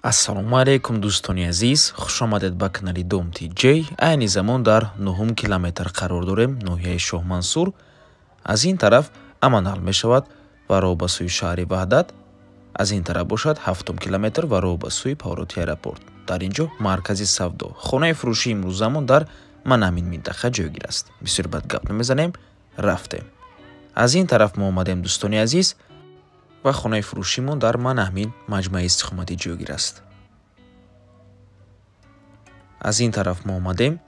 Ассалому алайкум дӯстони азиз, хуш омадед ба канали Дом ТЖ. Айни замон дар 9 километр қарор дорем, ноҳияи Шоҳмансур. Аз ин тараф Аманал мешавад ва роҳ ба сӯи шаҳри Ваҳдат, аз ин тараф бошад 7 километр ва роҳ ба сӯи повороти аэропорт. Дар ин ҷо маркази савдо, хонаи фурӯшии имрӯзамон дар ман ҳамин минтақа ҷойгир аст. Бисёр бад гап намезанем, рафтем. Аз ин тараф мо омадем дӯстони азиз ва хонаи фурӯшимон дар ман ҳамин маҷмӯаи истиқоматӣ ҷойгир аст. Аз ин тараф мо омадем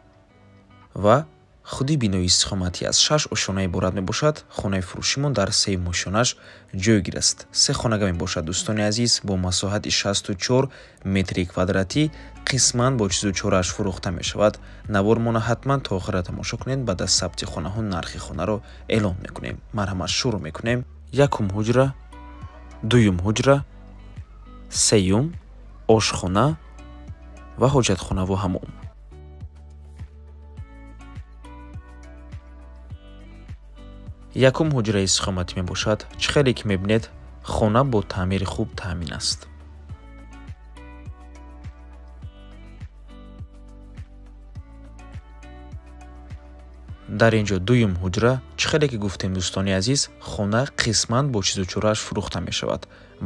ва худи бинои истиқоматӣ аз 6 ошёна иборат мебошад. Хонаи фурӯшимон дар 3 ошёнаш ҷойгир аст. 3 хонага мебошад дӯстони азиз, бо масоҳати 64 метри квадратӣ, қисман бо чизу чорааш фурӯхта мешавад. Навормона ҳатман то охира тамошо кунед, баъд аз сабти хонаҳо нархи хонаро эълон мекунем. Марҳамат, шурӯъ мекунем. Якум ҳуҷра, дуюм ҳуҷра, сеюм ошхона ва ҳоҷатхонаву ҳамом. Якум ҳуҷраи истиқоматӣ мебошад. Чӣ хеле ки мебинед, хона бо таъмири хуб таъмин аст. Дар ин ҷо дуюм ҳуҷра, чӣ хеле ки гуфтем дӯстони азиз, хона қисман бо чизу чорааш фурӯхта мешавад.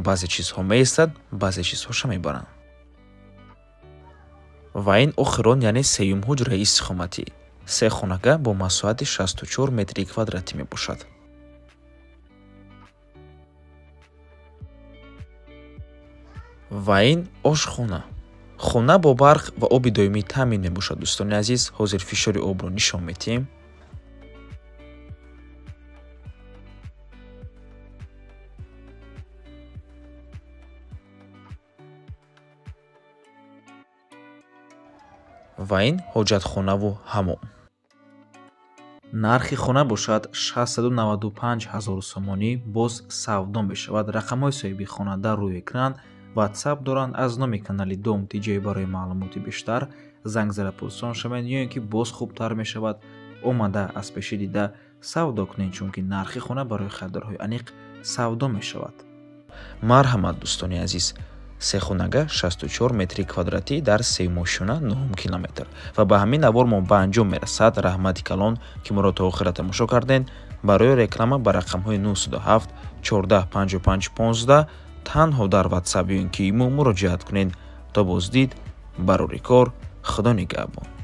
Баъзе чизҳо меистад, баъзе чизҳоша мебаранд. Ва ин охирон, яъне сеюм ҳуҷраи истиқоматӣ. 3 хонага бо масоҳати 64 метри квадратӣ мебошад. Ва ин ошхона. Хона бо барқ ва оби доимӣ таъмин мебошад дӯстони азиз. Ҳозир фишори обро нишон медиҳем. Ва ин ҳоҷатхонаву ҳамом. Нархи хона бошад 695 000 сомонӣ, боз савдо мешавад. Рақамҳои соҳиби хона дар рӯи экран, WhatsApp доранд. Аз номи канали Дом ТЖ барои маълумоти бештар занг зада пурсон шавед, ё ин ки боз хубтар мешавад омада аз пеши дида савдо кунед, чунки нархи хона барои харидорҳои аниқ савдо мешавад. Марҳамат дӯстони азиз, 3 хонага 64 метри квадратӣ дар 3 ошёна 9 километр. Ва ба ҳамин навор мо ба анҷом мерасад. Раҳмати калон ки моро то охира тамошо кардед. Барои реклама ба рақамҳои 907 14 55 15 танҳо дар WhatsApp ё ин ки имо муроҷиат кунед. То боздид, барори кор, Худо нигаҳбон.